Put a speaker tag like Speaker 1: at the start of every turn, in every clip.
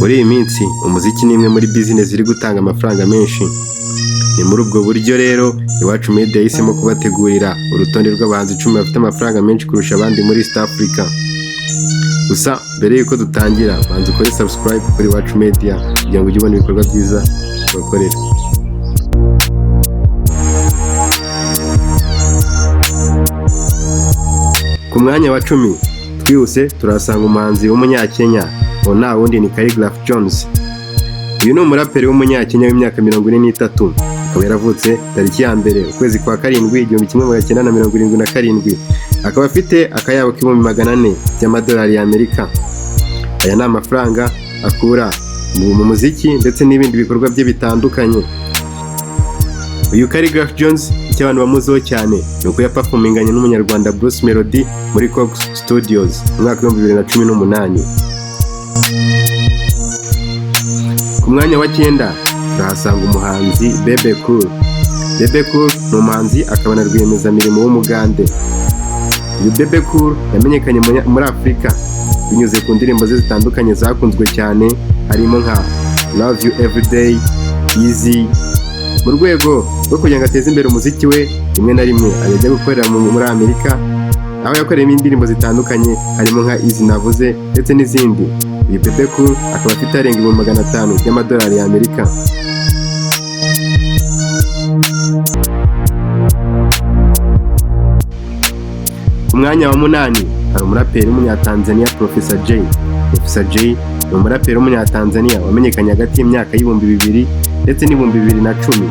Speaker 1: Muri iyi minsi umuziki ni imwe muri business iri gutanga amafaranga menshi. Ni muri ubwo buryo rero Iwacu Media yahisemo kubategurira urutonde rw'abahanzi 10 bafite amafaranga menshi kurusha abandi muri East Africa. Gusa mbere y'uko dutangira, banza ukore subscribe kuri Iwacu Media kugira ngo ujye ubona ibikorwa byiza tubakorera. Ku mwanya wa 10 twihuse turahasanga umuhanzi w'umunyakenya, uwo nta wundi ni Khaligraph Jones. Uyu ni umuraperi w'umunyakenya w'imyaka 43, akaba yaravutse tariki ya 1 ukwezi kwa 7 1977, akaba afite akayabo k'400,000 by'amadolari y'Amerika. Aya ni amafaranga akura mu muziki ndetse n'ibindi bikorwa bye bitandukanye. Uyu Khaligraph Jones icyo abantu bamuziho cyane ni uko yaperforminganye n'umunyarwanda Bruce Melody muri Cox Studios mu mwaka 2018. Ku mwanya wa 9 turahasanga umuhanzi Bebe Cool. Bebe Cool ni umuhanzi akaba na rwiyemezamirimo w'Umugande. Uyu Bebe Cool yamenyekanye muri Afurika binyuze ku ndirimbo ze zitandukanye zakunzwe cyane, harimo nka Love You Everyday, Easy. Mu rwego rwo kugira ngo ateze imbere umuziki we, rimwe na rimwe ajya gukorera muri Amerika, aho yakoreyemo indirimbo zitandukanye harimo nka Easy navuze ndetse n'izindi. Uyu Bebe Cool akaba afite arenga 500,000 by'amadolari y'Amerika. Ku mwanya wa 8 hari umuraperi w'umunyatanzania Professor Jay. Professor Jay ni umuraperi w'umunyatanzania wamenyekanye hagati y'imyaka 2000 ndetse n'2010.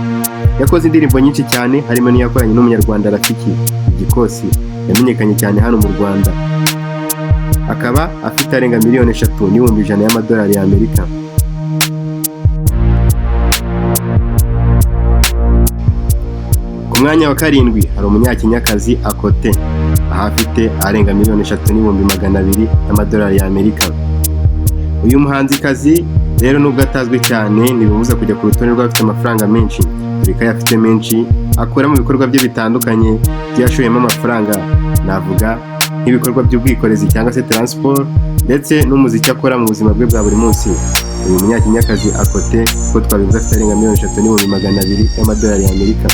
Speaker 1: Yakoze indirimbo nyinshi cyane harimo n'iyakoranye n'umunyarwanda Rafiki Igikosi, yamenyekanye cyane hano mu Rwanda. Akaba afite arenga 3,100,000 y'amadolari y'Amerika. Ku mwanya wa 7 hari umunyakenyakazi Akote, aho afite arenga 3,200,000 y'amadolari y'Amerika. Uyu muhanzikazi rero nubwo atazwi cyane ntibimubuza kujya ku rutonde rw'abafite amafaranga menshi, dore ko ayafite menshi akora mu bikorwa bye bitandukanye byashoyemo amafaranga, navuga nk'ibikorwa by'ubwikorezi cyangwa se transport ndetse n'umuziki akora mu buzima bwe bwa buri munsi. Uyu munyakenyakazi Akote uko twabivuze afite arenga 3,200,000 y'amadolari y'Amerika.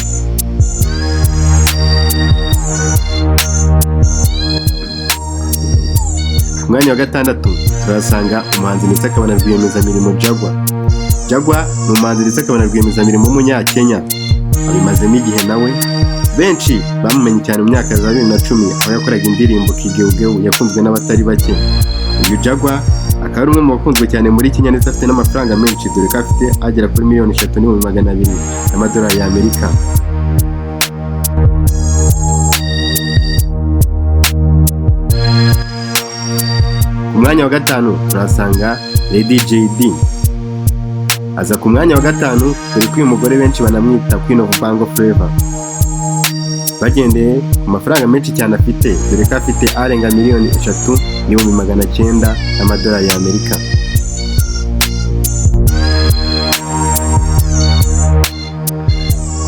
Speaker 1: Ku mwanya wa 6 turasanga umuhanzi ndetse akaba na rwiyemezamirimo Jaguar. Jaguar ni umuhanzi ndetse akaba na rwiyemezamirimo w'umunyakenya, abimazemo igihe nawe. Benshi bamumenye cyane mu myaka za 2010 aho yakoraga indirimbo Kigeugeu yakunzwe n'abatari bake. Uyu Jaguar akaba ari umwe mu bakunzwe cyane muri Kenya ndetse afite n'amafaranga menshi, dore ko afite agera kuri 3,200,000 y'amadolari y'Amerika. Ku mwanya wa 5 turahasanga Lady JD. Aza ku mwanya wa 5 dore ko uyu mugore benshi banamwita Queen of Bongo Flava, bagendeye ku mafaranga menshi cyane afite, dore ko afite arenga 3,900,000 y'amadolari y'Amerika.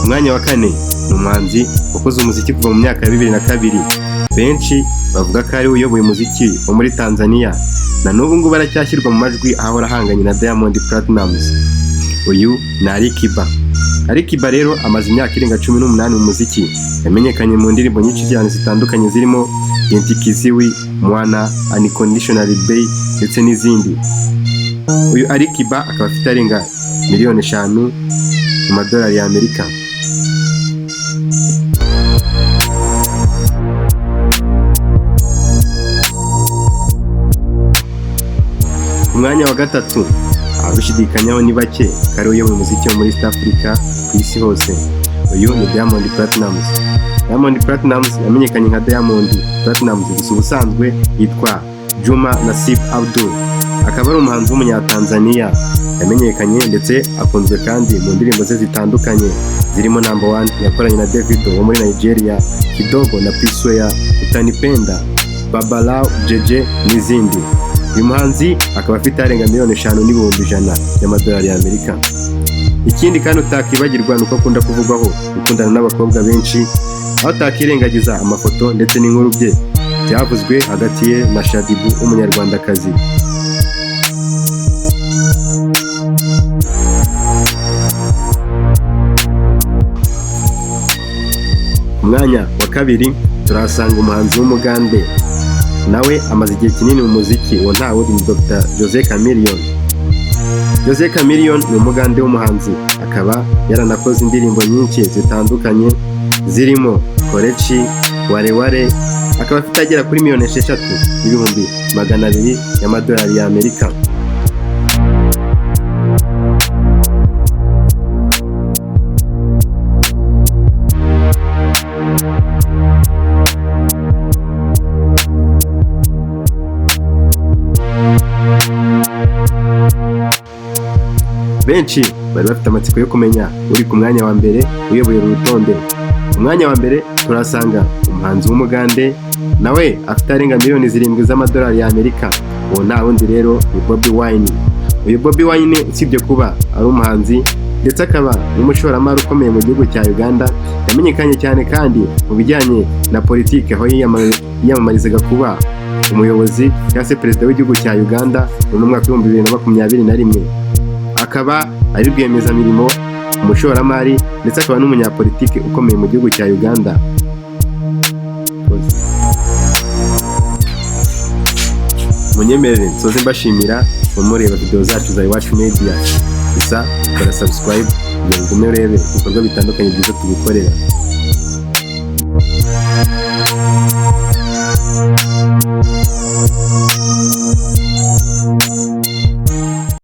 Speaker 1: Ku mwanya wa 4 ni umuhanzi wakoze umuziki kuva mu myaka ya 2002. Benshi bavuga ko ari we uyoboye umuziki wo muri Tanzania, na n'ubu ngubu aracyashyirwa mu majwi ahora ahanganye na Diamond Platnumz. Uyu ni Ali Kiba. Ali Kiba rero amaze imyaka irenga 18 mu muziki. Yamenyekanye mu ndirimbo nyinshi cyane zitandukanye zirimo Binti Kiziwi, Mwana, Unconditional Bay ndetse n'izindi. Uyu Ali Kiba akaba afite arenga 5 miliyoni mu madolari y'Amerika. Ku mwanya wa 3 ababishidikanyaho ni bake ko ari uyoboye umuziki wo muri East Africa ku isi hose. Uyu ni Diamond Platnumz. Diamond Platnumz yamenyekanye nka Diamond Platnumz, gusa ubusanzwe yitwa Juma Nasib Abdul, akaba ari umuhanzi w'umunyatanzania. Yamenyekanye ndetse akunzwe kandi mu ndirimbo ze zitandukanye zirimo Number 1 yakoranye na Davido wo muri Nigeria, Kidogo na P-Square, Utanipenda, Babalao Jeje n'izindi. Uyu muhanzi akaba afite arenga 5,100,000 y'amadolari y'Amerika. Ikindi kandi utakibagirwa ni uko akunda kuvugwaho gukundana n'abakobwa benshi, aho utakirengagiza amafoto ndetse n'inkuru bye byavuzwe hagati ye na Shaddy Boo w'umunyarwandakazi. Ku mwanya wa kabiri turahasanga umuhanzi w'Umugande, nawe amaze igihe kinini mu muziki. Uwo nta wundi ni Dr Jose Chameleone. Jose Chameleone ni Umugande w'umuhanzi, akaba yaranakoze indirimbo nyinshi zitandukanye zirimo Kolechi, Wale Wale, akaba afite agera kuri 6,200,000 y'amadolari y'Amerika. Benshi bari bafite amatsiko yo kumenya uri ku mwanya wa mbere uyoboye uru rutonde. Ku mwanya wa mbere turasanga umuhanzi w'Umugande, nawe afite arenga 7 miliyoni z'amadolari y'Amerika. Uwo nta wundi rero ni Bobi Wine. Uyu Bobi Wine, usibye kuba ari umuhanzi ndetse akaba n'umushoramari ukomeye mu gihugu cya Uganda, yamenyekanye cyane kandi mu bijyanye na politiki, aho yiyamamarizaga kuba umuyobozi cyangwa se perezida w'igihugu cya Uganda mu mwaka w'2021, akaba ari rwiyemezamirimo, umushoramari, ndetse akaba n'umunyapolitiki ukomeye mu gihugu cya Uganda. Munyemerere nsoze mbashimira mureba video zacu za Iwacu Media. Gusa kora subscribe kugira ngo ugume urebe ibikorwa bitandukanye byiza tugukorera.